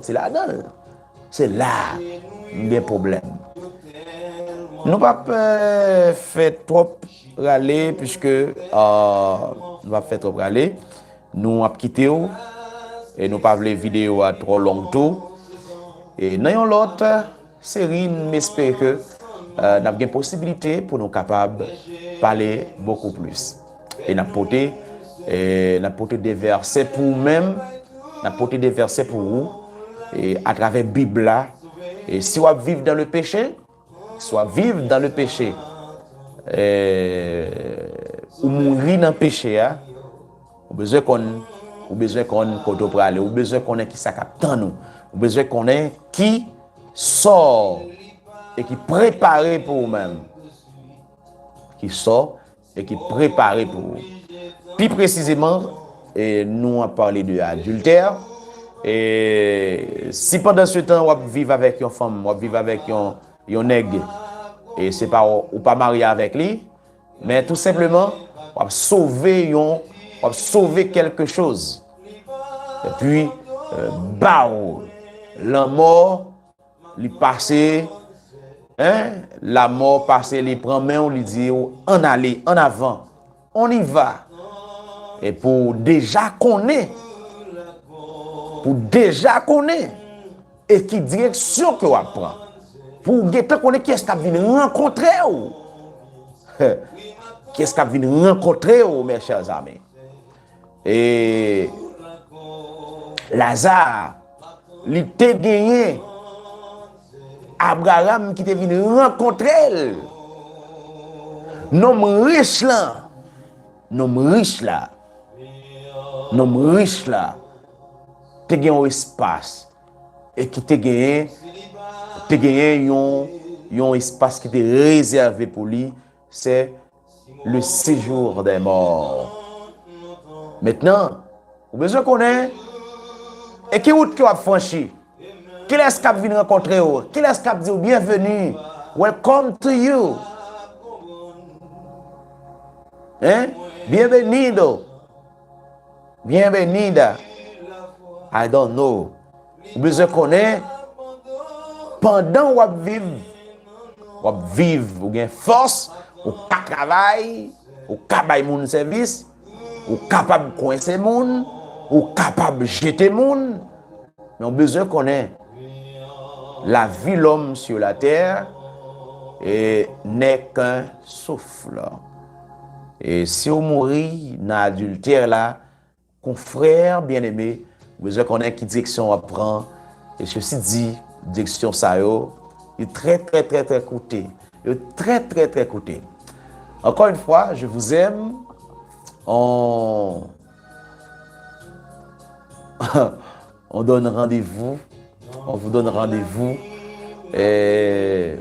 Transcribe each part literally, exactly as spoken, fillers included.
Se ladan l. Se la m gen pwoblèm. Nou p ap, eh, fè twòp rale, piske, eh, nou p ap fè twòp rale. Nou ap kite w, e nou pa vle videyo a twò long tou. E nan yon lòt seri, m espere ke, eh, n ap gen posibilite pou nou kapab pale bokou plis. E n ap pote, e n ap pote de vèsè pou ou menm, n ap pote de vèsè pou ou, e atravè Bib la. E si w ap viv dans le péché, si w ap viv dans le péché, e ou mouri nan peche a, ou bezwen konn, ou bezwen konn kote w prale, ou bezwen konnen ki sa k ap tann ou, ou bezwen konnen ki sò e ki prepare pou ou menm. Ki sò e ki prepare pou ou. Pi presizeman, e nou ap pale de adiltè. E si pandan se tan w ap viv avèk yon fanm, w ap viv avèk yon, yon nèg, e se pa, ou pa marye avèk li, men tou senpleman, w ap sove yon, w ap sove kèlke choz. Epi, eh, baw, lanmò, li pase, hein, lamò pase, li pran men w, li di w, ann ale, ann avan, on y va. E pou w deja konnen, pou w deja konnen, e ki direksyon ke w ap pran, pou w gentan konnen kiyès k ap vin rankontre w. Kiyès k ap vin rankontre w, mes chers amis. E Laza, li te genyen Abraram ki te vin rankontre l. Nonm rich lan, nonm rich la, nonm rich la te gen yon espas, e ki te genyen, te genyen yon, yon espas ki te rezève pou li, se le séjour des morts. Mentnan, ou bezwen konnen, e ki wout ke w ap franchi? Kilès k ap vin rankontre w? Kilès k ap di w, "Bienvenue, welcome to you"? Hein? "Bienvenido. Bienvenida." I don't know. Ou bezwen konnen, pandan w ap viv, w ap viv, ou gen fòs, ou ka travay, ou ka bay moun sèvis, ou kapab kwense moun, ou kapab jete moun. Men w bezwen konnen, la vie l'homme sur la terre, eh, n'est qu'un souffle. E si w mouri nan adiltè la, konfrè byeneme, ou bezwen konnen ki direksyon w ap pran. E ceci dit, direksyon sa yo, yo trè, trè, trè, trè koute. Yo trè, trè, trè koute. Encore une fois, je vous aime. On, on donne rendez-vous. On vous donne rendez-vous, euh,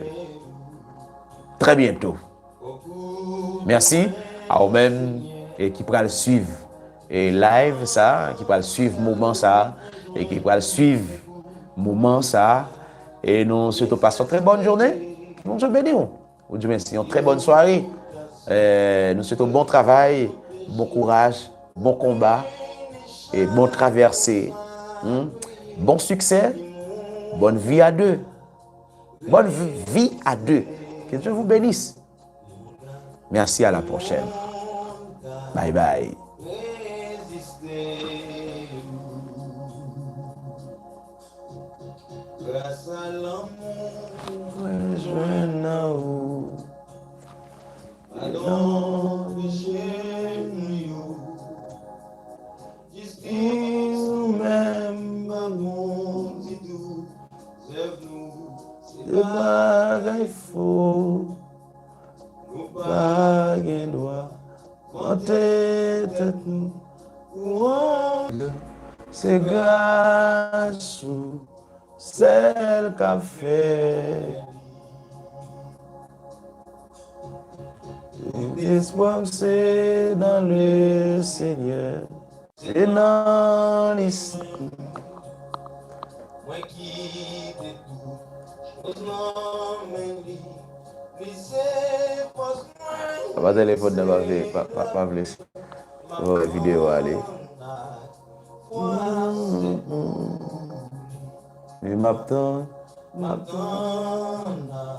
très bientôt. Mèsi a ou menm, e ki pral swiv, e live sa, ki pral swiv moman sa, e ki pral swiv moman sa. E nou swete w pase yon trè bòn jounen. Bondye beni w. Ou di mèsi, yon trè bòn sware. E nou swete w bon travay, bon kouraj, bon konba, e bon travèse. Hmm? Bon siksè, bonne vie à deux. Bonne vi-, vie à deux. Que Dieu vous bénisse. Merci, à la prochaine. Bye bye. Mwen jwenn nan ou. Padon peche nou yo. Jistis nou menm pa bon ditou. Zèv nou se bagay fo. Nou pa gen dwa vante tèt nou. Pou anyen. Se gras ou sèl k ap fè. Tout espwa m se dans le Seigneur. Se nan li sèl. Mwen kite tout choz nan men li. Li se fòs mwen. Papa telefòn nan pa vle, pa, pa, pa vle. Ou wè videyo a ale. E m ap tann, m ap tann.